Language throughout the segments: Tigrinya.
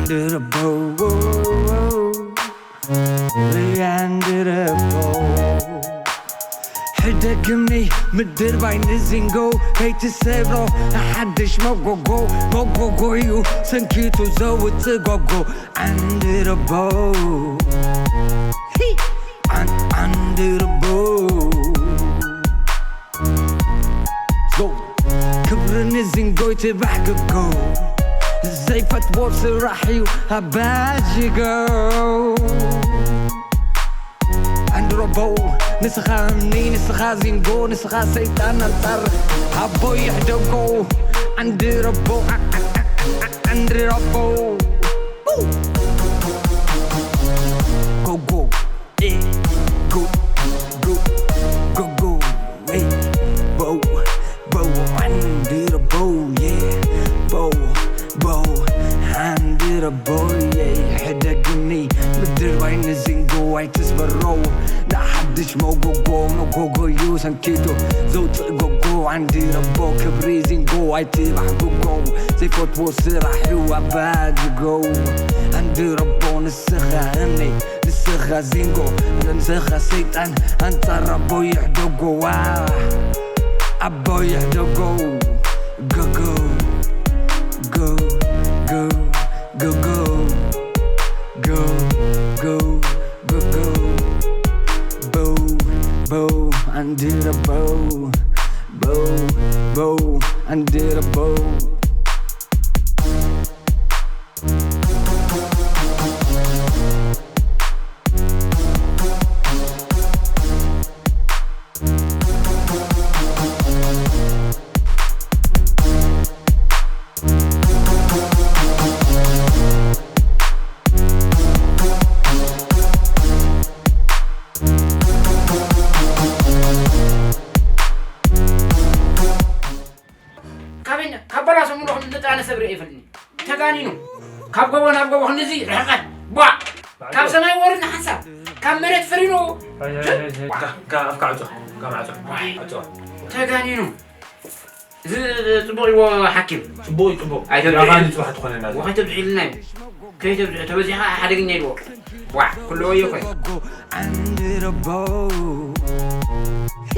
ድርበው፣ ያንድረበው። ሕደግኒ ምድር ባይ ንዚንጎ ከይትሰብሮ፣ ንሓድሽ መጎጎ፣ መጎጎዩ ሰንኪቱ ዘውፅእ ጎጎ። ዓንድረበው፣ ሂ! ዓን-፣ ዓንድረበው። ጎ። ክብሪ ንዚንጎይ ትባሕ ክጎ። ዘይፈትዎ ስራሕ እዩ ኣባጅጎ። ዓንድረበው፣ ንስኻ እምኒ፣ ንስኻ ዚንጎ፣ ንስኻ ሰይጣን ኣንጻር ኣቦይ ይሕደጎ። ዓንድረበው፣ ዓ-፣ ዓ-፣ ዓ-፣ ዓ-፣ ዓ-፣ ዓንድረበው። ኡ! ጎጎ፣ ኤ፣ ጎ፣ ጎ፣ ጎጎ፣ ኤ፣ በው፣ በው፣ ዓንድረበው፣ የ፣ በው፣ በው፣ ዓንድረበው፣ የ፣ ሕደግኒ ምድር ባይ ንዚንጎ ኣይትስበሮ። ንሓድሽ መጎጎ፣ መጎጎዩ ሰንኪቱ ዘውፅእ ጎጎ። ዓንድረበው፣ ክብሪ ዚንጎ ኣይትባሕ ጎጎ። ዘይፈትዎ ስራሕ እዩ ኣባጅጎ። ዓንድረበው፣ ንስኻ እምኒ፣ ንስኻ ዚንጎ፣ ንስኻ ሰይጣን ኣንጻር ኣቦይ ይሕደጎ። ዋ፣ ኣቦይ ይሕደጎ። ጎጎ፣ ጎ፣ ጎ፣ ጎጎ፣ ጎ፣ ጎ፣ ጎጎ። በው፣ በው፣ ዓንድረበው። በው፣ በው፣ ዓንድረበው። ካበይና ካብ በላሶ ሙሉ ክንዲ ጥራነ ሰብሪ ኣይፈልኒ። ተጋኒኑ። ካብ ጎቦ ናብ ጎቦ ክንድዚ ርሕቀት። ቧ! ካብ ሰማይ ወርድ ንሓንሳብ። ካብ መሬት ፍሪኑ። ኣይ፣ ኣይ፣ ኣይ፣ ኣይ፣ ጋ-፣ ጋ-፣ ኣፍካ ዕጾ። ጋ-፣ ማዕጾ። ዋይ። ዕጾ። ተጋኒኑ። እዚ ጽቡቕ ይዎ ሓኪም። ጽቡቕ እዩ፣ ጽቡቕ። ኣይተብድዒ። ዳኻ ንጽባሕ ትኾነና። ወኸይ ተብድዒልና እዩ። ከይተብድዒ ተበዚኻ ሓደገኛ ይልዎ። ዋ፣ ኩሉ ወዮ ኮይ። ዓንድረቦ። ሂ!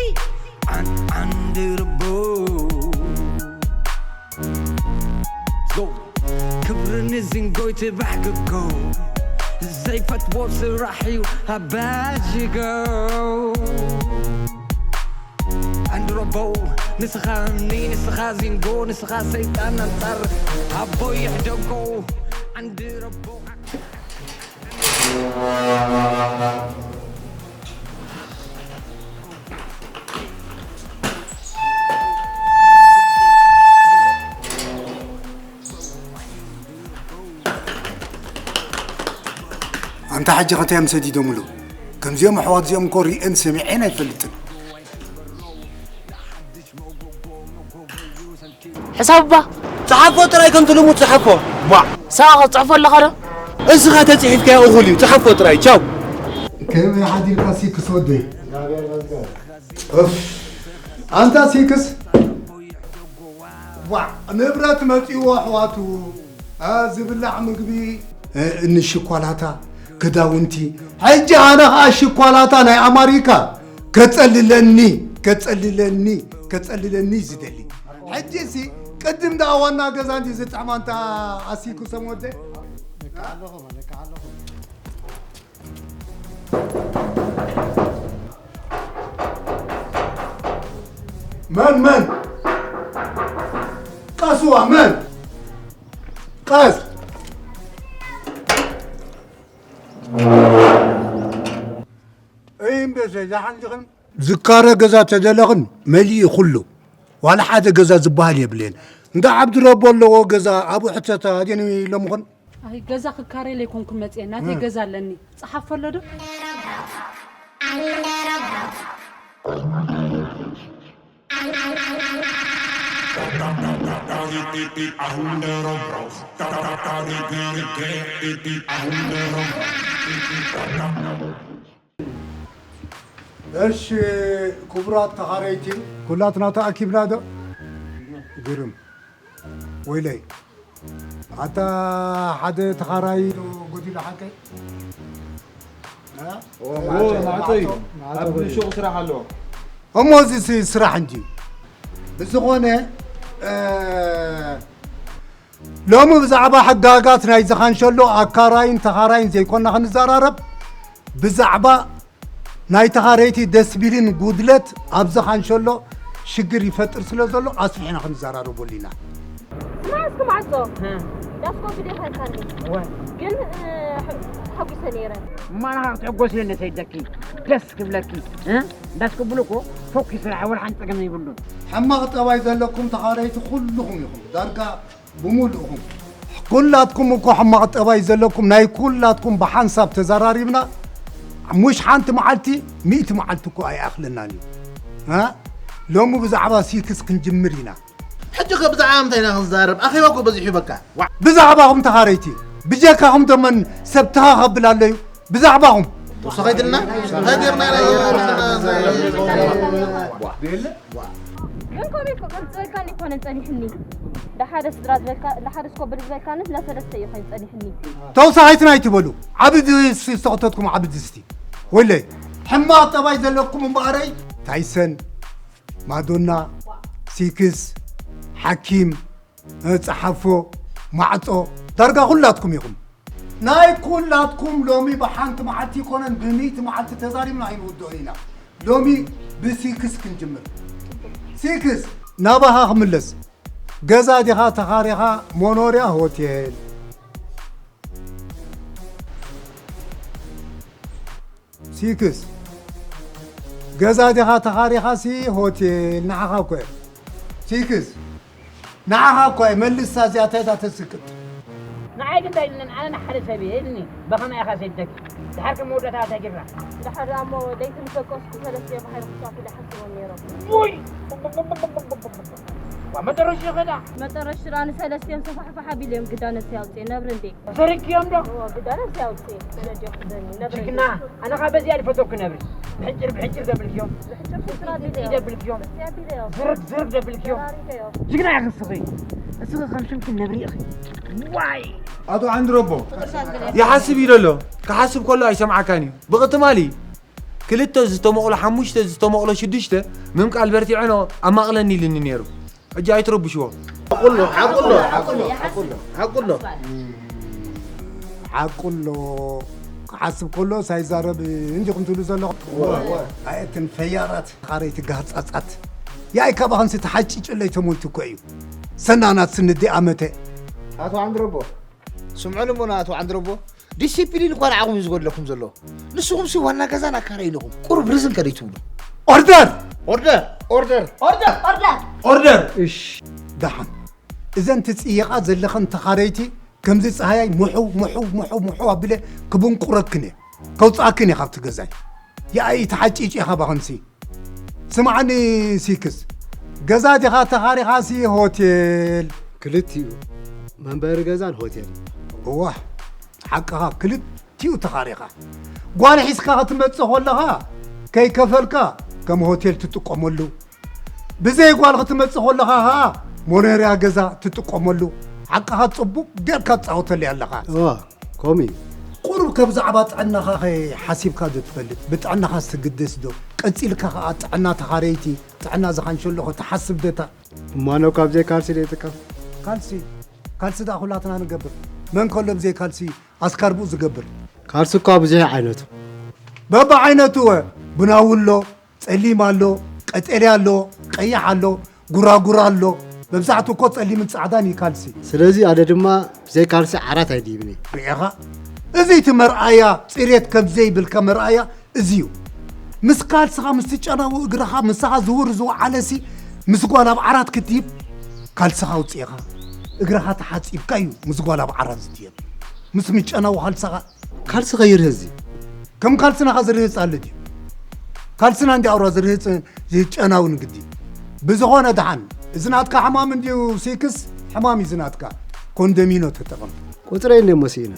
ዓን-፣ ዓንድረቦ። ጎ። ክብሪ ንዝንጎይ ትባሕ ክጎ። ዘይፈትዎ ስራሕ እዩ ኣባጅጎ። ዓንድረቦ፣ ንስኻ እምኒ፣ ንስኻ ዚንጎ፣ ንስኻ ሰይጣን ኣንጻር ኣቦይ ይሕደጎ። ዓንድረቦ። ኣንታ ሕጂ ኸ እንታይ እዮም ሰዲዶምሉ? ከምዚኦም ኣሕዋት እዚኦም እኮ ሪኤን ሰሚዔን ኣይፈልጥን። ሕሳብ እባ። ጸሓፎ ጥራይ ከምቲ ልሙድ ጸሓፎ። ቧዕ። ሳዋ ክትጽሕፎ ኣለኻ ዶ? እስኻ ተጽሒፍካዮ እኹል እዩ። ጸሓፎ ጥራይ። ቻው። ከመይ ሓዲርካ ሲክስ ወደይ? እፍ። ኣንታ ሲክስ። ዋዕ፣ ንብረት መጺዎ ኣሕዋቱ። እ፣ ዝብላዕ ምግቢ፣ እ፣ እኒ ሽኳላታ፣ ክዳውንቲ። ሕጂ ኣነ ኸኣ ሽኳላታ ናይ ኣማሪካ። ከጸልለኒ፣ ከጸልለኒ፣ ከጸልለኒ እዩ ዝደሊ። ሕጂሲ ቅድም ደኣ ዋና ገዛ እንዲ ዝጥዕማ እንተ ኣሲኩሶም ወደ። መን፣ መን? ቀስዋ፣ መን? ቀስ። እይ እምበሰ፣ ዛሓንጅኽን ዝካረ ገዛ ተደለኽን መሊኡ ኩሉ። ዋላ ሓደ ገዛ ዝበሃል የብልየን። እንዳ ዓብዲ ረቦ ኣለዎ ገዛ ኣብኡ ሕተታ፣ ኣድየን ኢሎምኽን? ኣይ፣ ገዛ ክካረ ኢለ ኣይኮንኩን መጽየ፣ ናተይ እ። ገዛ ኣለኒ። ጸሓፎ ኣሎ ዶ? እሺ፣ ክቡራት ተኻረይቲ፣ ኩላትና ተኣኪብና ዶ? ግርም። ወይለይ። ኣታ ሓደ ተኻራይ ዶ ጎዲሉ ሓቀይ? እ? ኦ፣ ማዕጾ እዩ። ኣብ ሹቕ ስራሕ ኣለዎ። እሞ እዚ ሲ- ስራሕ እንጂ። ብዝኾነ፣ እ፣ ሎሚ ብዛዕባ ሕጋጋት ናይ ዝኻንሸሎ ኣካራይን ተኻራይን ዘይኮና ክንዘራረብ፣ ብዛዕባ ናይ ተኻረይቲ ደስቢልን ጉድለት ኣብ ዝኻንሸሎ ሽግር ይፈጥር ስለ ዘሎ ኣስፊሕና ክንዘራረበሉ ኢና። ስማዕ እስኪ ማዕጾ፣ ዳስኮ ብዴኻ ኢልካኒ። ግን፣ እ፣ ተሓጒሰ ነይረ። እማና ክትሕጎስ እየ ነሰይደኪ፣ ደስ ክብለኪ። እ? እንዳስክብሉ እኮ ፎኪስ ስራሕ ወላ ሓንቲ ጸገም የብሉን። ሕማቕ ጠባይ ዘለኩም ተኻረይቲ ኩልኹም ኢኹም። ዳርጋ ብምሉእኹም። ኩላትኩም እኮ ሕማቕ ጠባይ ዘለኩም ናይ ኩላትኩም ብሓንሳብ ተዘራሪብና ሙሽ ሓንቲ መዓልቲ ሚእቲ መዓልቲ እኮ ኣይኣኽለናን እዩ። እ? ሎሚ ብዛዕባ ሲክስ ክንጅምር ኢና። ሕጂ ከ ብዛዕባ ምንታይ ኢና ክንዛረብ? ኣኼባ እኮ በዚሑ በቃ። ዋዕ። ብዛዕባኹም ተኻረይቲ ብጀካኹም ደመን ሰብ ተኻ ከብል ኣሎ እዩ። ብዛዕባኹም ተወሰኸይትልና እንታይ ጌርና ኢና ግን ኮሜት እኮ ከም ዝበልካኒ ኣይኮነን ጸኒሕኒ። እንዳ ሓደ ስድራ ዝበልካ፣ እንዳ ሓደ ስኮብል ዝበልካንስ እንዳ ሰለስተ እዩ ኮይኑ ጸኒሕኒ። ተውሳኸይትና ኣይትበሉ። ዓቢ ድስቲ ዝተኸተትኩም ዓቢ ድስቲ። ወለይ ሕማቕ ጠባይ ዘለኩም እምበኣረይ ታይሰን፣ ማዶና፣ ሲክስ፣ ሓኪም፣ እ፣ ጸሓፎ፣ ማዕጾ፣ ዳርጋ ኩላትኩም ኢኹም። ናይ ኩላትኩም ሎሚ ብሓንቲ መዓልቲ ይኮነን ብሚእቲ መዓልቲ ተዛሪብና ኣይንውድኦን ኢና። ሎሚ ብሲክስ ክንጅምር። ሲክስ ናባኻ ክምለስ። ገዛ ዲኻ ተኻሪኻ መኖርያ ሆቴል። ሲክስ ገዛ ዲኻ ተኻሪኻሲ ሆቴል ንዓኻ እኮ እየ። ሲክስ ንዓኻ እኮ እየ። መልሳ እዚኣ እንታይ እዛ ተስቅጥ? ንዓይ ግን እንታይ ኢልንን ኣነ ንሓደ ሰብ እየ ኢልኒ። በኸመይ ኢኻ ሰይደኪ? ድሓር ከ መወዳእታ እንታይ ጌርና? ድሓር ደኣ እሞ ለይቲ ምስ ደቀስኩ ሰለስተ እዮም ባሕሪ ክሳብ ኢለ ሓሲቦም ነይሮም። ውይ! ዋ መጠረሽ ኸዳ መጠረሽ ራ ንሰለስቲኦም ሰፋሕፋሕ ኣቢሎም ግዳ ነፍሲ ኣውፅኤ ነብሪ እንዴ ዘርግዮም ዶ? እዎ ግዳ ነፍሲ ኣውፅኤ ተረዲኦ ክደኒ ነብሪ ጅግና እንዴ ኣነ ኻ በዚኣ ዝፈተኩ ነብሪ ብሕጭር ብሕጭር ደብልክዮም ብሕጭር ስራ ቢለ ይደብልክዮም ብሕጭር ቢለ ዝርግ ዝርግ ደብልክዮም ተራሪገዮ ጅግና ኢኺ ንስኺ እስኺ ከም ሽምኪ ነብሪ ኢኺ ዋይ ኣቶ ዓንድረቦ ይሓስብ እዩ ደሎ ክሓስብ ከሎ ኣይሰምዓካን እዩ ብቕትማሊ ክልተ ዝተመቕሎ ሓሙሽተ ዝተመቕሎ ሽዱሽተ ምምቃል በርቲዐኖ ኣማቕለኒ ኢልኒ ነይሩ ሕጂ ኣይትረብሽዎ። ሓቁሎ ሓቁሎ ሓቁሎ ሓቁሎ ሓቁሎ ሓቁሎ ክሓስብ ከሎ ሳይዛረብ እንዲኹም ትብሉ ዘለኹም። ኣየትን ፈያራት ተኻረይቲ ጋህጻጻት ያይ ካባኸንሲ ተሓጭጭለይ ተሞይቱ እኮ እዩ። ሰናናት ስንዲ ኣመተ ኣቶ ዓንድረቦ ስምዑ ልሙና ኣቶ ዓንድረቦ ዲሲፕሊን እኳ ንዓኹም እዩ ዝጎድለኩም ዘሎ። ንስኹም ሲ ዋና ገዛን ኣካራይን ኢኹም። ቁሩብ ርዝን ከደይ ትብሉ። ኦርደር! ኦርደር! ኦርደር! ኦርደር! ኦርደር! እሽ ደሓን እዘን ትጽይቓ ዘለኸን ተኻረይቲ ከምዚ ጸሃያይ ምሑ ምሑ ምሑ ምሑ ኣቢለ ክብንቁረክን እየ ከውጽኣክን እየ ካብቲ ገዛይ። ያኢ ተሓጪጪ ኢኻ ባኸንሲ ስምዓኒ ሲክስ ገዛ ዲኻ ተኻሪኻሲ ሆቴል ክልቲኡ መንበሪ ገዛን ሆቴል እዋ ሓቅኻ ክልቲኡ ተኻሪኻ ጓል ሒዝካ ክትመጽእ ከለኻ ከይከፈልካ ከም ሆቴል ትጥቀመሉ ብዘይ ጓል ክትመጽእ ከለኻ ኸኣ መኖርያ ገዛ ትጥቀመሉ ሓቅኻ ጽቡቕ ጌርካ ትጻወተሉ ኣለኻ እዋ ኮሚ ቁሩብ ከብዛዕባ ጥዕናኻ ኸ ሓሲብካ ዶ ትፈልጥ? ብጥዕናኻስ ትግደስ ዶ? ቀጺልካ ኸኣ ጥዕና ተኻረይቲ ጥዕና ዝኻንሸሎ ኸ ትሓስብ ዶ እታ? እሞ ኣነ እኳ ብዘይ ካልሲ ዶ ይጥቀም? ካልሲ ካልሲ ደኣ ኩላትና ንገብር። መን ከሎ ብዘይ ካልሲ ኣስካር ብኡ ዝገብር? ካልሲ እኳ ብዙሕ ዓይነቱ። በብዓይነቱ እወ ቡናዊ ኣሎ፣ ጸሊም ኣሎ፣ ቀጠልያ ኣሎ፣ ቀይሕ ኣሎ፣ ጉራጉራ ኣሎ። መብዛሕትኡ እኮ ጸሊምን ጻዕዳን እዩ ካልሲ። ስለዚ ኣነ ድማ ብዘይ ካልሲ ዓራት ኣይድይብን እየ። ርኤኻ? እዚ እቲ መርኣያ ጽሬት ከም ዘይብልካ መርኣያ እዚ እዩ። ምስ ካልስኻ ምስ ትጨነው እግርኻ ምሳኻ ዝውር ዝወዓለሲ ምስ ጓል ኣብ ዓራት ክትይብ ካልስኻ ኣውፅእኻ እግርኻ ተሓፂብካ እዩ ምስ ጓል ኣብ ዓራት ዝትየብ። ምስ ምጨነው ካልስኻ ካልሲ ከይርህፅ እዩ። ከም ካልስናኻ ዝርህፅ ኣለ ድዩ? ካልስና እንዲ ኣውራ ዝርህፅ ዝጨናው ንግዲ። ብዝኾነ ደሓን እዚ ናትካ ሕማም እንድዩ ሲክስ ሕማም እዩ ዝናትካ። ኮንዶሚኖ ተጠቐም። ቁፅረይ እንደ መሲእና።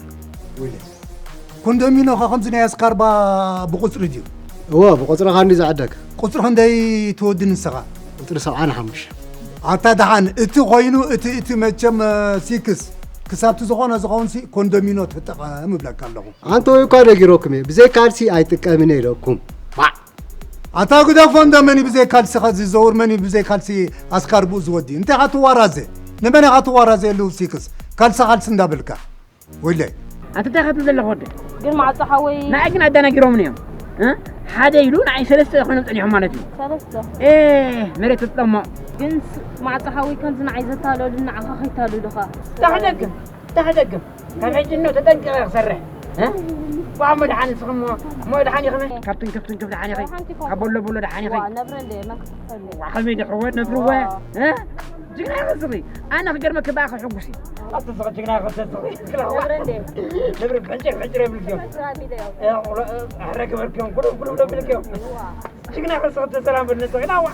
ኮንዶሚኖ ኸ ከምዚ ናይ ኣስካርባ ብቁፅሪ ድዩ? እወ ብቁፅሪ ኻንዲ ዝዕደግ። ቁፅሪ ክንደይ ትወዲ ንስኻ? ቁፅሪ ሰብዓን ሓሙሽተ። ኣታ ደሓን እቲ ኾይኑ እቲ እቲ መቸም ሲክስ ክሳብቲ ዝኾነ ዝኾንሲ ኮንዶሚኖ ተጠቐም እብለካ ኣለኹ። ኣንተ ወይ እኳ ነጊረኩም እየ፣ ብዘይ ካልሲ ኣይጥቀምን እየ ኢለኩም። ባዕ! ኣታ ግደፎ፣ እንደ መን እዩ ብዘይ ካልሲ ኸ ዝዘውር፣ መን እዩ ብዘይ ካልሲ ኣስካርብኡ ዝወዲ? እንታይ ኢኻ ትዋራዘ? ንመን ኢኻ ትዋራዘየሉ ሲክስ? ካልሲ ካልሲ እንዳበልካ። ወይለይ። ኣንተ እንታይ ኢኻ ትብል ዘለኻ ወዲ? ግን ማዕጾ ሓወይ ንዓይ ግን ኣደናጊሮምኒ እዮም። እ? ሓደ ኢሉ ንዓይ ሰለስተ ኮይኖም ጸኒሖም ማለት እዩ። ሰለስተ። ኤ፣ መሬት ትጥለሞ። ግን ስ-፣ ማዕጾ ሓወይ ከምዚ ንዓይ ዘታለሉ ንዓኻ ከይታልሉኻ። ዳሕደግም፣ ዳሕደግም። ካብ ሕጂ እኖ ተጠንቂቐ ክሰርሕ። እ? ዋ፣ መድሓኒ ንስኹም እሞ፣ እሞ ደሓን ኢኹም? ካብ ትንክፍ ትንክፍ ደሓን ኢኺ? ሓንቲ እኮ ካብ ቦሎ ቦሎ ደሓን ኢኺ? ዋ፣ ነብረ እንደ መን ክትፈሉ? ዋ፣ ከመይ ድሕርዎ ነብርዎ? ዋ። እ? ጅግና ኢኺ ስኺ። ኣነ ክገርመኪ ብኣኺ ሕጉስ እየ። ኣቲ ስኺ ጅግና ኢኺ ስኺ። ነብረ እንደ ነብረ ብሕንጭር ብሕንጭር የብልክዮም። ስራ ሚለ ያው። እ፣ ቁሎ፣ እ፣ ኣሕረ ገበርክዮም። ኩሉ፣ ኩሉ ደብልክዮም። ዋ። ጅግና ኢኺ ስኺ ተሰላም በል ንስኺ። ና ዋ።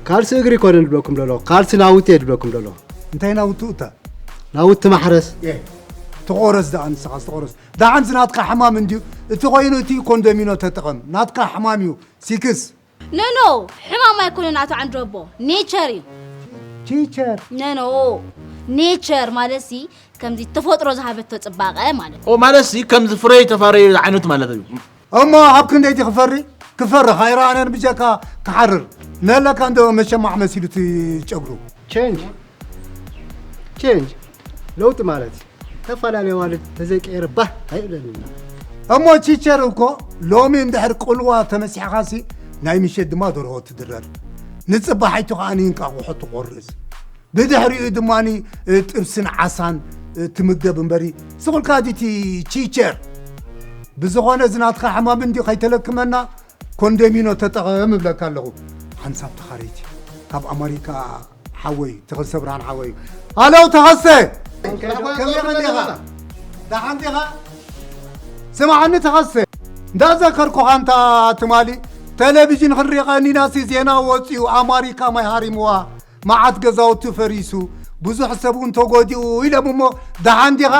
ካልሲ እግሪ ኮነ ድብለኩም ደሎ። ካልሲ ናውቲ እየ ድብለኩም ደሎ። እንታይ ናውቲ እታ? ናውቲ ማሕረስ። እ፣ ትቆረስ ደኣ ንስኻስ ትቆረስ። ደሓን ዝናትካ ሕማም እንድዩ። እቲ ኮይኑ እቲ ኮንዶሚኖ ተጠቐም። ናትካ ሕማም እዩ። ሲክስ። ኖ፣ ኖ፣ ሕማም ኣይኮነን ኣቶ ዓንድሮቦ። ኔቸር እዩ። ቲቸር። ኖ፣ ኖ፣ ኔቸር ማለት ሲ ከምዚ ተፈጥሮ ዝሃበቶ ጽባቐ ማለት እዩ። ኦ፣ ማለት ሲ ከምዚ ፍረይ ተፋረዩ ዝዓይነቱ ማለት እዩ። እሞ ኣብ ክንደይቲ ክፈሪ? ክፈሪ ኸይረኣነን ብጀካ ክሓርር። ነለካ እንዶ መሸማዕ መሲሉ እቲ ጨጉሩ። ቼንጅ። ቼንጅ። ለውጢ ማለት እዩ። ተፈላለየ ኣዋልድ ተዘይቀየረ ባህ ኣይብለንና። እሞ ቲቸር እኮ ሎሚ እንድሕር ቅልዋ ተመሲሕኻሲ ናይ ምሸት ድማ ደርሆ ትድረር። ንጽባሒቱ ከኣ እንቃቑሖ ትቆርስ። ብድሕሪኡ ድማ፣ እ፣ ጥብስን ዓሳን፣ እ፣ ትምገብ እምበሪ። ስኹልካ ዲቲ ቲቸር። ብዝኾነ እዚ ናትካ ሕማም እንዲ ከይተለክመና ኮንዶሚኖ ተጠቐም እብለካ ኣለኹ። ሓንሳብ ተኻረይቲ ካብ ኣመሪካ ሓወይ፣ ተኸስተ ብርሃን ሓወይ። ኣለው ተኸስተ! ከመይ ዲኻ? ደሓን ዲኻ? ስምዓኒ ተኸስተ። እንዳዘከርኩኻ እንታ ትማሊ ቴሌቪዥን ክንሪኢ ቀኒናሲ ዜና ወፂኡ ኣማሪካ ማይ ሃሪምዋ፣ መዓት ገዛውቲ ፈሪሱ፣ ብዙሕ ሰብ እውን ተጎዲኡ ኢሎም እሞ ደሓን ዲኻ?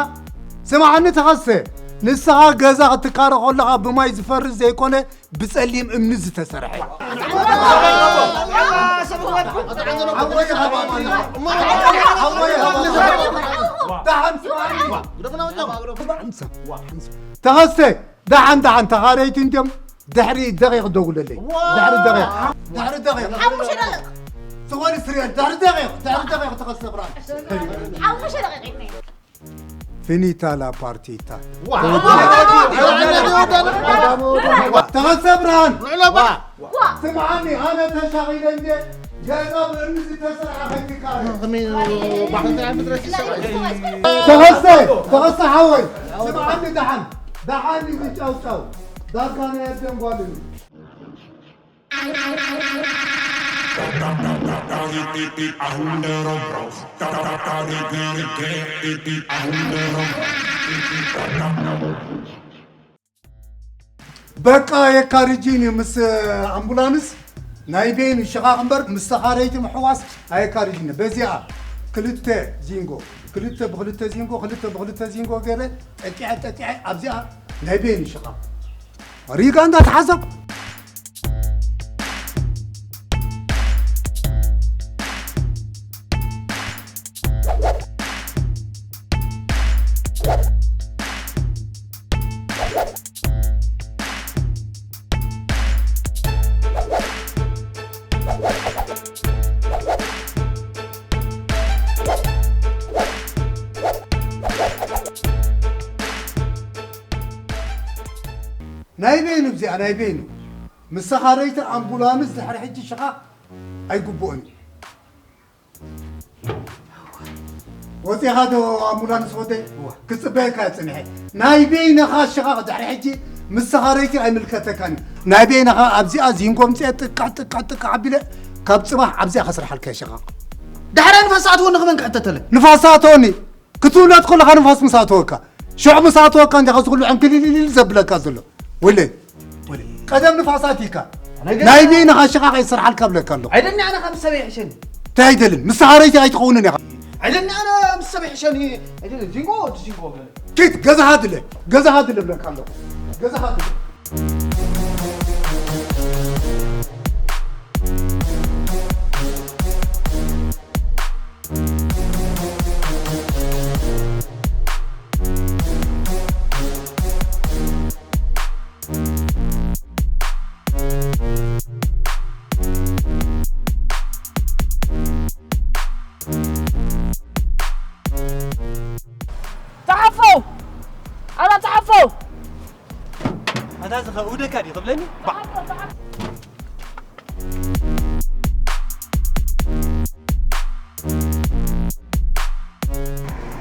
ስምዓኒ ተኸስተ፣ ንስኻ ገዛ ክትካረ ከለኻ ብማይ ዝፈርስ ዘይኮነ ብጸሊም እምኒ ዝተሰርሐ። ተኸስተ፣ ደሓን፣ ደሓን፣ ተኻረይቲ እንድዮም፣ ድሕሪ ደቂቕ ደውለለይ። ድሕሪ ደቂቕ፣ ድሕሪ ደቂቕ። ሓሙሽተ ደቂቕ። ዝኾነ ስርየት፣ ድሕሪ ደቂቕ፣ ድሕሪ ደቂቕ ተኸስተ ብርሃን። ሓሙሽተ ደቂቕ። ፊኒታ ላ ፓርቲታ። ተኸስተ ብርሃን። ስምዓኒ፣ ኣነ ተሻቒለ እንደ ገዛ ብእምኒ ዝተሰርሐ ከይትካረ። ተኸስተ፣ ተኸስተ ሓወይ፣ ስምዓኒ ደሓን፣ ደሓን እዩ ጫውጫው። ዳርጋ ናይ ኣደን ጓልን እዩ። በቃ የካርጅን እዩ ምስ ኣምቡላንስ ናይ ቤን ሽቓቕ እምበር ምስ ተኻረይቲ ምሕዋስ ኣየካርጅን። በዚኣ ክልተ ዚንጎ፣ ክልተ ብክልተ ዚንጎ፣ ክልተ ብክልተ ዚንጎ ገለ ጠቂዐ፣ ጠቂዐ ኣብዚኣ ናይ ቤን ሽቓቕ ሪጋ እንዳተሓዘብ። ናይ በይኑ እዚኣ ናይ በይኑ። ምስ ሰኻረይቲ ኣምቡላንስ ድሕሪ ሕጂ ሽቓቕ ኣይግብኦን እዩ። ወፂኻ ዶ ኣምቡላንስ ወደይ? እወ። ክፅበየካ እየ ፅንሐ። ናይ በይንኻ ሽቓቕ ድሕሪ ሕጂ ምስ ሰኻረይቲ ኣይምልከተካን እዩ። ናይ በይንኻ ኣብዚኣ ዚንጎ ምፅአ ጥቃዕ ጥቃዕ ጥቃዕ ኣቢለ ካብ ፅባሕ ኣብዚኣ ከስርሓልካ እየ ሽቓቕ። ዳሕራይ ንፋስ ኣትወኒ ከመን ክሕተተለ? ንፋስ ኣትወኒ ክትውለድ ከለኻ ንፋስ ምስ ኣተወካ፣ ሽዑ ምስ ኣተወካ እንዲኻ እዚ ኩሉ ዕንክሊልሊል ዘብለካ ዘሎ። ወለይ፣ ወለይ። ቀደም ንፋስ ኣቲካ። ኣነ ግን ናይ በይንኻ ሽቓቕ ይስርሓልካ ብለካ ኣለኹ። ኣይደኒ ኣነ ከም ሰብ ይሕሸኒ። እንታይ ኣይደልን? ምስ ሰኻረይቲ ኣይትኸውንን ኢኻ። ኣይደኒ ኣነ ምስ ሰብ ይሕሸኒ። ኣይደኒ ዚንጎ፣ ወዲ ዚንጎ ገለ። ኪድ፣ ገዛኻ ድለ፣ ገዛኻ ድለ ብለካ ኣለኹ። ገዛኻ ድለ። ጸሓፎ! ኣታ ጸሓፎ! ኣታ ዝኸ ውደካ ድዩ ክብለኒ? ባ-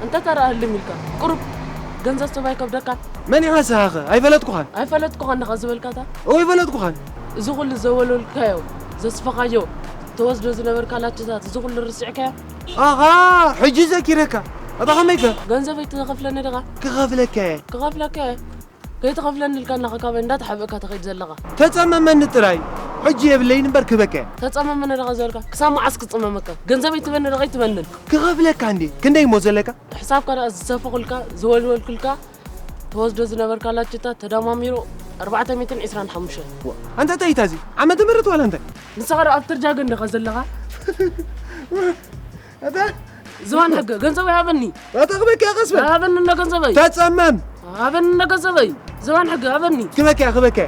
እንተ ተረኣ ህልም ኢልካ፣ ቁሩብ ገንዘብ ሰብ ኣይከብደካን? መን ኢኻ ንስኻኸ? ኣይፈለጥኩኻን። ኣይፈለጥኩኻን ዲኻ ዝበልካታ? እወ ኣይፈለጥኩኻን። እዚ ኩሉ ዘወልወልካዮ፣ ዘስፈኻዮ፣ ተወስዶ ዝነበርካ ላችታት፣ እዚ ኩሉ ርሲዕካዮ? ኣኻ፣ ሕጂ ዘኪረካ። ኣታ ከመይከ? ገንዘበይ ትኸፍለኒ ዲኻ? ክኸፍለካ እየ። ክኸፍለካ እየ። ከይትኸፍለኒ ኢልካ እናኸ ካበይ እንዳተሓበእካ ትኸይድ ዘለኻ? ተጸመመኒ ጥራይ። ሕጂ የብለይን እምበር ክበካ እየ። ተጸመመኒ ዲኻ ዝበልካ? ክሳብ መዓስ ክጽመመካ? ገንዘበይ ትበኒ ዲኻ ኣይትበንን? ክኸፍለካ እንዴ? ክንደይ እሞ ዘለካ? ሕሳብካ ደኣ ዝሰፈኹልካ፣ ዝወልወልኩልካ፣ ተወስዶ ዝነበርካ ላችታት ተደማሚሩ ኣርባዕተ ሚእትን ዕስራን ሓሙሽተን። ዋ፣ ኣንታ እንታይ እዩ እዚ? ዓመተ ምህረት ዋላ እንታይ? ንስኻ ዶ ኣብ ተርጃገ እንዲኻ ዘለኻ? ኣታ ዝባን ሕገ፣ ገንዘበይ ሃበኒ። ኣታ ክበኪ ቀስ በል። ሃበኒ እንዶ ገንዘበይ። ተጸመም። ሃበኒ እንዶ ገንዘበይ። ዝባን ሕገ፣ ሃበኒ። ክበኪ፣ ክበኪ።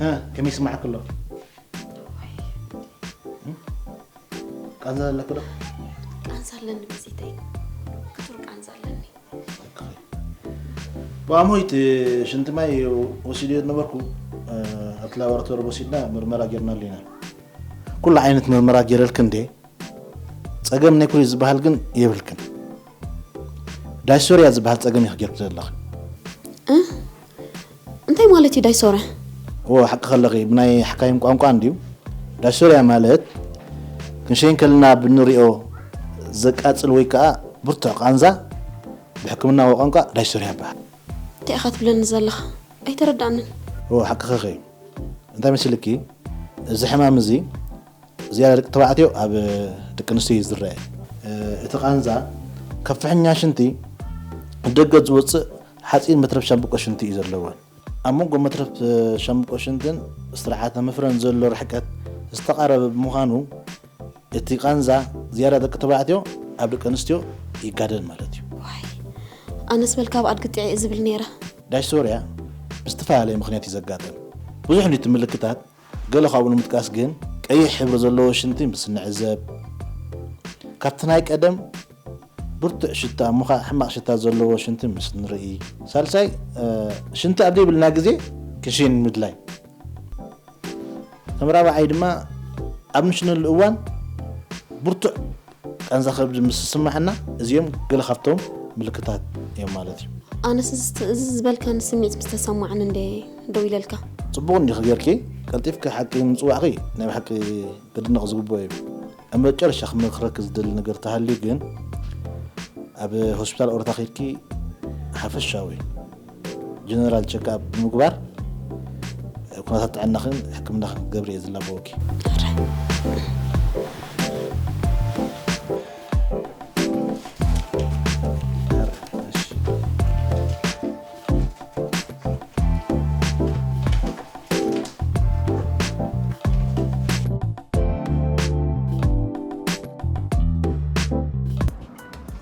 ሀ፣ ከመይ ይስማዓኪ ኣሎ? ቃንዛ ኣለኪ ዶ? ቃንዛ ኣለኒ መሲተይ። ክቱር ቃንዛ ኣለኒ። ኦኬ። ብኣምሆይ እቲ ሽንቲ ማይ ወሲደዮ ነበርኩ፣ እ፣ ኣብቲ ላቦራቶሪ ወሲድና ምርመራ ጌርናሉ ኢና። ኩሉ ዓይነት ምርመራ ጌረልኪ እንዴ? ጸገም ናይ ኩሉ ዝበሃል ግን የብልክን። ዳይሶርያ ዝበሃል ጸገም ኢኺ ጌርኪ ዘለኺ። እ? እንታይ ማለት እዩ ዳይሶርያ? ኦ፣ ሓቂ ከለኺ፣ ብናይ ሓካይም ቋንቋ እንድዩ። ዳይሶርያ ማለት ክንሸይን ከለና ብንሪኦ ዘቃጽል ወይ ከኣ ብርቱዕ ቃንዛ ብሕክምናዊ ቋንቋ ዳይሶርያ ይበሃል። እንታይ ኢኻ ትብለኒ ዘለኻ? ኣይተረዳእንን። ኦ፣ ሓቅኺ እዩ። እንታይ መሲልኪ? እዚ ሕማም እዚ ዝያዳ ደቂ ተባዕትዮ ኣብ ደቂ ኣንስትዮ እዩ ዝረአ። እቲ ቃንዛ ካብ ፍሕኛ ሽንቲ ደገ ዝወጽእ ሓጺን መትረብ ሻምብቆ ሽንቲ እዩ ዘለዎ። ኣብ መንጎ መትረብ ሻምብቆ ሽንትን ስርዓተ መፍረን ዘሎ ርሕቀት ዝተቓረበ ብምዃኑ፣ እቲ ቃንዛ ዝያዳ ደቂ ተባዕትዮ ኣብ ደቂ ኣንስትዮ ይጋደል ማለት እዩ። ዋይ፣ ኣነስ በል ካብ ኣድጊ ጥዒ ዝብል ነይረ። ዳይሶርያ ብዝተፈላለየ ምኽንያት እዩ ዘጋጥም። ብዙሕ እንድዩ እቲ ምልክታት፣ ገለ ካብኡ ንምጥቃስ ግን፣ ቀይሕ ሕብሪ ዘለዎ ሽንቲ ምስ ንዕዘብ፣ ካብቲ ናይ ቀደም ብርቱዕ ሽታ እሞ ኸኣ ሕማቕ ሽታ ዘለዎ ሽንቲ ምስ ንርኢ፣ ሳልሳይ፣ እ፣ ሽንቲ ኣብ ዘይብልና ግዜ ክንሽን ምድላይ፣ ከም ራብዓይ ድማ ኣብ ንሽነሉ እዋን ብርቱዕ ቃንዛ ከብዲ ምስ ዝስምዓና፣ እዚኦም ገለ ካብቶም ምልክታት እዮም ማለት እዩ። ኣነስ እዚ፣ እዚ ዝበልካኒ ስምዒት ምስ ተሰማዕኒ እንደ ደው ኢለልካ። ጽቡቕ እንዲኺ ጌርኪ፣ ቀልጢፍኪ ሓቂ ምጽዋዕኺ ናይ ብሓቂ ክድነቕ ዝግብኦ እዩ። ኣብ መጨረሻ ክመኽረኪ ዝደሊ ነገር ተሃልዩ ግን፣ ኣብ ሆስፒታል ኦሮታ ኬድኪ ሓፈሻዊ ጀነራል ቸክኣፕ ብምግባር ኩነታት ጥዕናኽን ሕክምናኽን ክትገብሪ እየ ዝላበወኪ።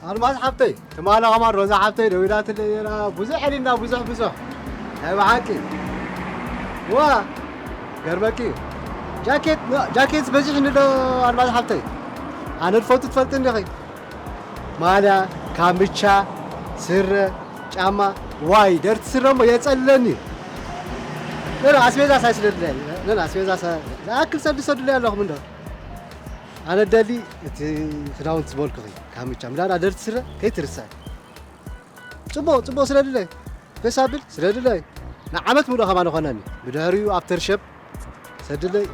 ኣልማዝ ሓብተይ፣ ትማሊ ኸማን ሮዛ ሓብተይ ደዊላትለይ ነይራ። ብዙሕ ሒዝና፣ ብዙሕ፣ ብዙሕ። ናይ ብሓቂ። ዋ፣ ገርመኪ እዩ። ጃኬት፣ ጃኬት በዚሕኒ ዶ ኣልማዝ ሓብተይ? ኣነ ዝፈቱ ትፈልጥኒ ዲኺ። ማልያ፣ ካምቻ፣ ስረ፣ ጫማ። ዋይ፣ ደርቲ ስረ እሞ የጸልለኒ እዩ። ነን ኣስቤዛ ሳይ ስለ ድለኒ፣ ነን ኣስቤዛ ሳይ፣ ዝኣክል ሰዲ ሰዱለይ ኣለኹም እንዶ። ኣነ ደሊ እቲ ክዳውንቲ ዝበልኩኺ፣ ካምቻ፣ ምላዳ ደርቲ ስረ ከይትርሳይ። ጽቡቕ፣ ጽቡቕ ስለ ድለይ፣ ፌስ ኣብል ስለ ድለይ፣ ንዓመት ሙሉእ ከማን ይኾነኒ። ብድሕሪኡ ኣፍተር ሸፕ ሰድለይ፣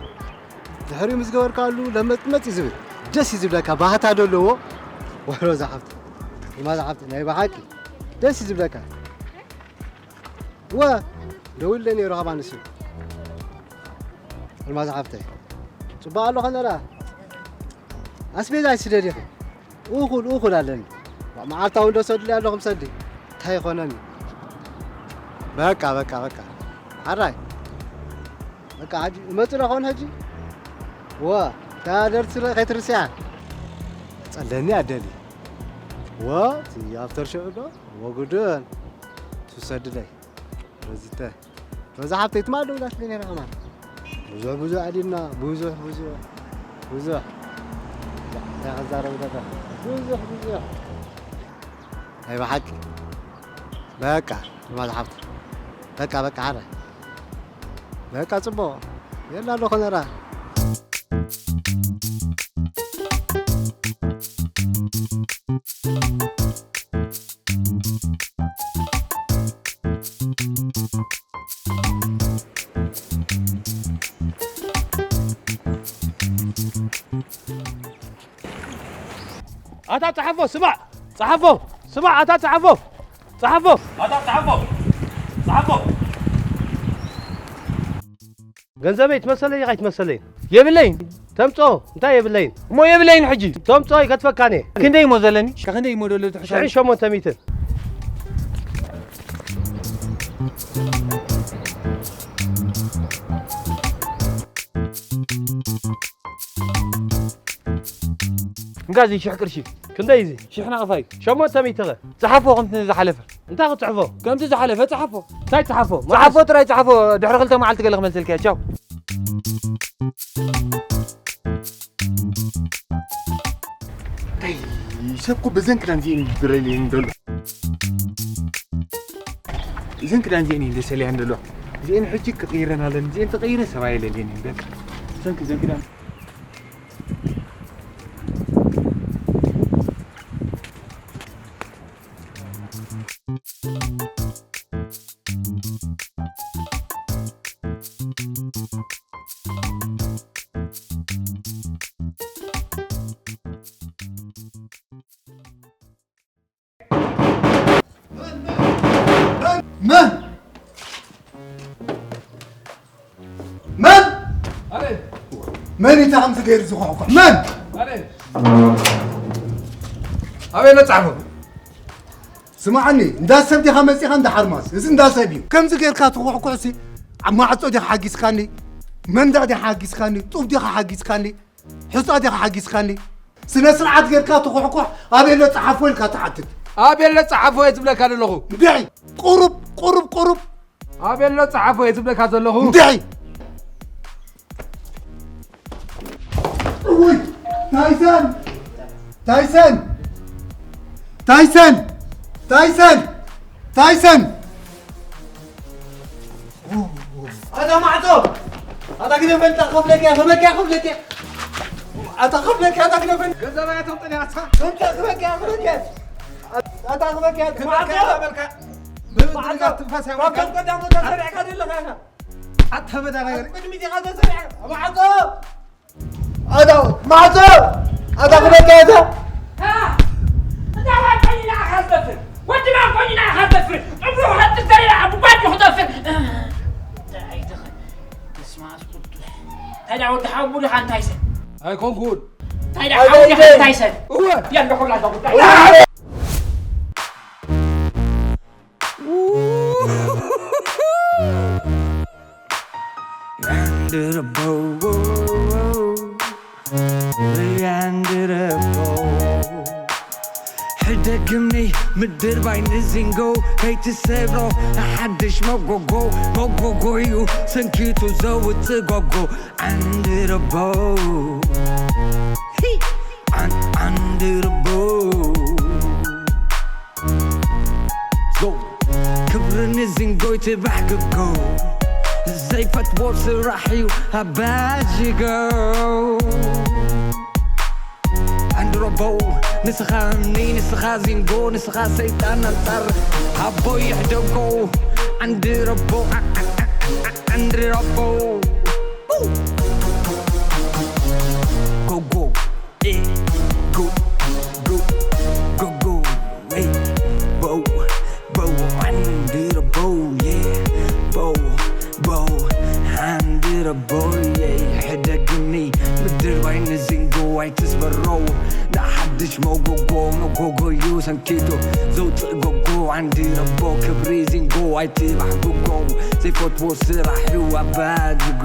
ድሕሪኡ ምስ ገበርካሉ ለመጥመጥ እዩ ዝብል። ደስ እዩ ዝብለካ፣ ባህታ ዶ ኣለዎ። ወሎ ዝሓፍት፣ ሮዛ ሓፍት፣ ናይ ብሓቂ ደስ እዩ ዝብለካ። ወ-፣ ደዊለ ነይሩ ካብ ኣንስቲ። ኣልማዝ ሓፍተይ። ጽቡቕ ኣሎ ኸነራ። ኣስቤዛ ኣይስደድ ኢኺ። እኹል፣ እኹል ኣለኒ። መዓልታዊ እንዶ ሰድሊ ኣለኹም ሰዲ። እንታይ ይኾነኒ? በቃ፣ በቃ፣ በቃ። ሓራይ። በቃ፣ ሕጂ እመጽእ ዶ ኾን ሕጂ? ወ፣ እታ ደርሲ ረ-፣ ከይትርስያ። ጸለኒ ኣደሊ። ወ፣ እቲ ኣፍተር ሾው ዶ? ወጉድን። ትሰድለይ። በዚተ። በዛ ሓብተይ ትማል ደውላትለይ ነይራ ከማን። ብዙሕ ብዙሕ ኣዲና፣ ብዙሕ ብዙሕ፣ ብዙሕ። እንታይ ክዛረብ ደሎ? ብዙሕ ብዙሕ። ናይ ብሓቂ። በቃ፣ ትማል ሓብተይ። በቃ፣ በቃ፣ ሓረ። በቃ፣ ጽቡቕ። የላ ኣሎ ኸነራ። ኣታ ጸሓፎ፣ ስማዕ! ጸሓፎ፣ ስማዕ! ኣታ ጸሓፎ! ጸሓፎ! ኣታ ጸሓፎ! ጸሓፎ! ገንዘበይ ትመሰለይ ኢኻ ኣይትመሰለይ? የብለይን። ተምጾ፣ እንታይ የብለይን? እሞ የብለይን ሕጂ። ተምጾ ይከትፈካኔ። ክንደይ እሞ ዘለኒ? ከክንደይ እሞ ደሎ ትሕሳብ? ሽሕን ሸሞንተ ሚእትን። እንካ እዚ ሽሕ ቅርሺ። ክንደይ እዚ? ሽሕ ናቕፋ እዩ። ሸሞንተ ሚእቲ ኸ? ጸሓፎ ከምቲ ዝሓለፈ። እንታይ ክጽሕፎ? ከምቲ ዝሓለፈ ጸሓፎ። እንታይ ጸሓፎ? ጸሓፎ ጥራይ ጸሓፎ። ድሕሪ ክልተ መዓልቲ ገለ ክመልሰልካ እየ። ቻው። እንታይ ሰብ እኮ በዘን ክዳን እዚአን ይድረልየን ዘሎ። እዘን ክዳን እዚአን እዩ ደሰልያን ዘሎ። እዚአን ሕጂ ክቕይረን ኣለኒ። እዚአን ተቐይረ ሰብኣይ የለልየን እዩ። በቃ። እዘን ክዘን ክዳን መን? መን? ኣነ። መን እዩ ከምዚ ገይሩ ዝኹሕኩሕ? መን? ኣነ። ኣበይ ነጻሕፎ? ስማዓኒ፣ እንዳ ሰብ ዲኻ መጺኻ እንዳ ሓርማዝ? እዚ እንዳ ሰብ እዩ። ከምዚ ጌርካ ትኹሕኩሕሲ፣ ኣብ ማዕጾ ዲኻ ሓጊዝካኒ? መንደቕ ዲኻ ሓጊዝካኒ? ጡብ ዲኻ ሓጊዝካኒ? ሑጻ ዲኻ ሓጊዝካኒ? ስነ ስርዓት ጌርካ ትኹሕኩሕ፣ ኣበይ ኣሎ ጸሓፎ ኢልካ ትሓትት? ኣበይ ኣሎ ጸሓፎ እየ ዝብለካ ዘለኹ። እንድዒ፣ ቁሩብ፣ ቁሩብ፣ ቁሩብ። ኣበይ ኣሎ ጸሓፎ እየ ዝብለካ ዘለኹ። እንድዒ። እውይ፣ ታይሰን! ታይሰን! ታይሰን! ታይሰን! ታይሰን! ኣታ ማዕጾ! ኣታ ግደፈኒ፣ ኣታ ክኸፍለካ እየ፣ ክህበካ እየ፣ ክኸፍለካ እየ። ኣታ ክኸፍለካ እየ፣ ኣታ ግደፈኒ። ገንዘበይ ኣተውጥን እያ፣ ኣታ። ኣታ ክህበካ እየ፣ ክህበካ እየ። ኣታ ክህበካ እየ፣ ክህበካ ማዕጾ! እየ፣ በልካ። ማዕጾ! ትንፋስ ካብ ያወጣ። ከም ቀዳሙ ተሰሪዕካ ዘለኻ ኢኻ። ኣታ መዳናገሪ። ቅድሚት ኢኻ ተሰሪዕካ። ማዕጾ! ኣታ ማዕጾ! ኣታ ክህበካ እየ፣ ኣታ። እ! እንታይ ወዲ ኮይና ኢኻ ትደፍር? ወዲ መን ኮይና ኢኻ ትደፍር? እምሩ ክነጥፍ ደሊና ኣብ ጓጅ ክጠፍር። እንታይ ድኸ? በስመ ኣብ ቅዱስ። ታዲያ ወዲ ሓቡ ድኻ እንታይ ሰብ? ኣይኮንኩን። ታዲያ ኣይ፣ ሓቡ ኣይ፣ ድኻ ኣይ። እንታይ ሰብ? እወ። የለ ኩላ እዛ ጉዳይ። እወ። Under the bow, under the bow. ሕደግምኒ ምድር ባይ ንዚንጎ ከይትሰብሮ ሓድሽ መጎጎ መጎጎ እዩ ሰንኪቱ ዘውፅእ ጎጎ under the bow. Hi! Un- under the bow. Go. ክብሪ ንዚንጎይ ትባሕ ክጎ ዘይፈትዎ ስራሕ እዩ ኣባጅጎ ኣንድሮቦ ንስኻ እምኒ ንስኻ ዚንጎ ንስኻ ሰይጣን ኣንጻር ኣቦይ ይሕደጎ ኣንድሮቦ ኣንድሮቦ ጎጎ Hey, go, go, go, go, go. Hey, bow, bow, under the bow, yeah. Bow, ኣቦየይ ሕደግኒ ምድርባይ ንዚንጎ ኣይትስበሮ። ንሓድሽ መጎጎ መጎጎዩ ሰንኪቱ ዘውፅእ ጎጎ ዓንዲ ረቦ ክብሪ ዚንጎ ኣይትባሕብጎ። ዘይፈትዎ ስራሕ እዩ ኣባድጎ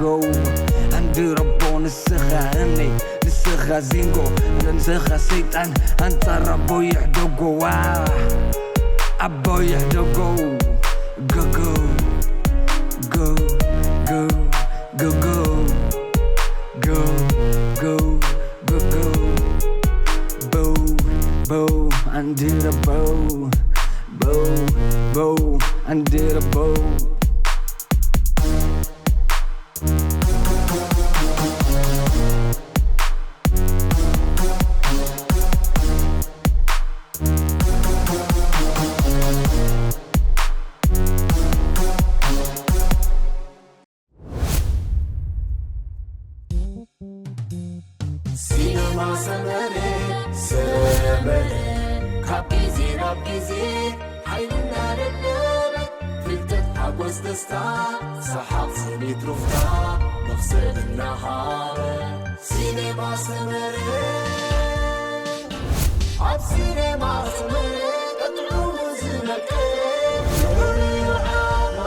ዓንዲ ረቦ ንስኻ እምኒ ንስኻ ዚንጎ ንስኻ ሰይጣን ኣንፃር ኣቦ ይሕደጎ። ዋ ኣቦ ይሕደጎ። Go go go go go go go go go go go. Bow bow under the bow. Bow bow under the bow. ሲነማ ሰመረ ሰመረ ካብ ግዜ ናብ ግዜ ሓይልና ደለበ ፍልጠት ሓጎስ ደስታ ሰሓቕ ስኒት ሩፍታ መኽሰብ እናሃበ ሲነማ ሰመረ ኣብ ሲነማ ሰመረ ቀጥዑ ዝነቀ ርዑ ዓማ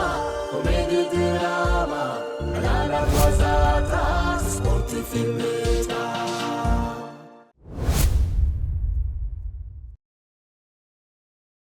ኮሜዲ ድራማ ዕላላት ዋዛታት ስፖርት ፊልም